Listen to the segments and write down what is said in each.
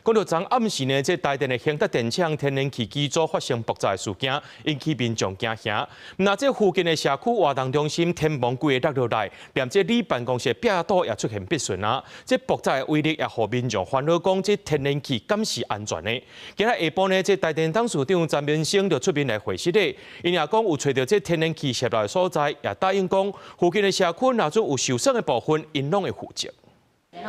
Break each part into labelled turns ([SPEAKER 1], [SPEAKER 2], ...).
[SPEAKER 1] 講到昨暗時呢，這台電的興德電廠天然氣機組發生爆炸的事件，引起民眾驚嚇。那這附近的社區活動中心天棚規个落落來，連這里辦公室壁堵也出現破損啊！這爆炸的威力也予民眾煩惱，講這天然氣敢是安全的？今仔下晡呢，這台電董事長詹明生就出面來回釋咧，𪜶也講有揣著這天然氣洩漏的所在，也答應講附近的社區若做有受損的部分，𪜶攏會負責。
[SPEAKER 2] 哎，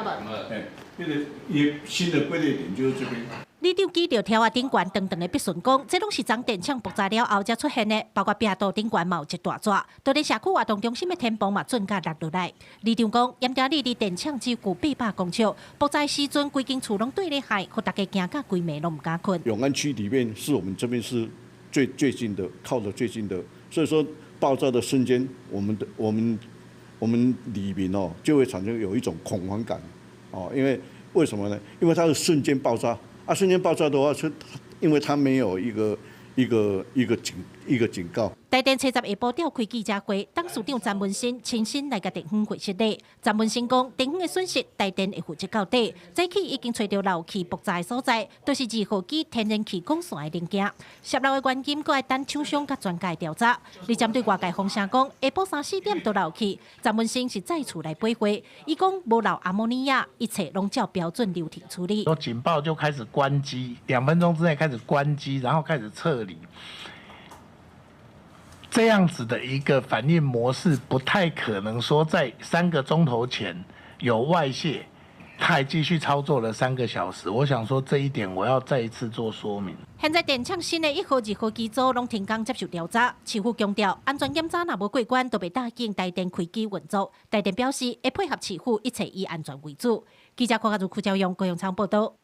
[SPEAKER 2] 那個也新的歸類點就是這邊。
[SPEAKER 3] 里長指著柱仔頂懸長長的篦損講，這攏是昨電廠爆炸了後才出現的，包括壁堵頂懸嘛有一大逝，就連社區活動中心的天棚嘛準甲落落來。里長講，鹽埕里離電廠只有800公尺，爆炸時陣規間厝攏綴咧氦，予大家驚甲規暝攏毋敢睏。
[SPEAKER 2] 永安區裡面是我們這邊是最最近的，靠得最近的，所以說爆炸的瞬間，我們的我們我們里民哦就會產生有一種恐慌感，哦，因為為什麼呢？因為它是瞬間爆炸，啊，瞬間爆炸的話，是因為它沒有一個警告。
[SPEAKER 3] 台電初十下晡召開記者會，董事長詹文新親身來共電方解釋咧。詹文新講，電方的損失，台電會負責到底。早起已經揣著漏氣爆炸的所在，就是二號機天然氣管線的零件。洩漏的原因，閣愛等廠商佮專家調查。而針對外界風聲講，下晡三四點就漏氣，詹文新是再次來駁回，伊講無漏阿摩尼亞，一切攏照標準流程處理。
[SPEAKER 4] 說警報就開始關機，2分鐘之內開始關機，然後開始撤離。這樣子的一個反應模式，不太可能說在3個鐘頭前有外洩，他還繼續操作了3個小時。我想說這一點，我要再一次做說明。
[SPEAKER 3] 現在電廠新的一號、二號機組攏停工接受調查，市府強調安全檢查若無過關，就袂答應台電開機運作。台電表示會配合市府，一切以安全為主。記者郭家如、柯昭勇、高永昌報道。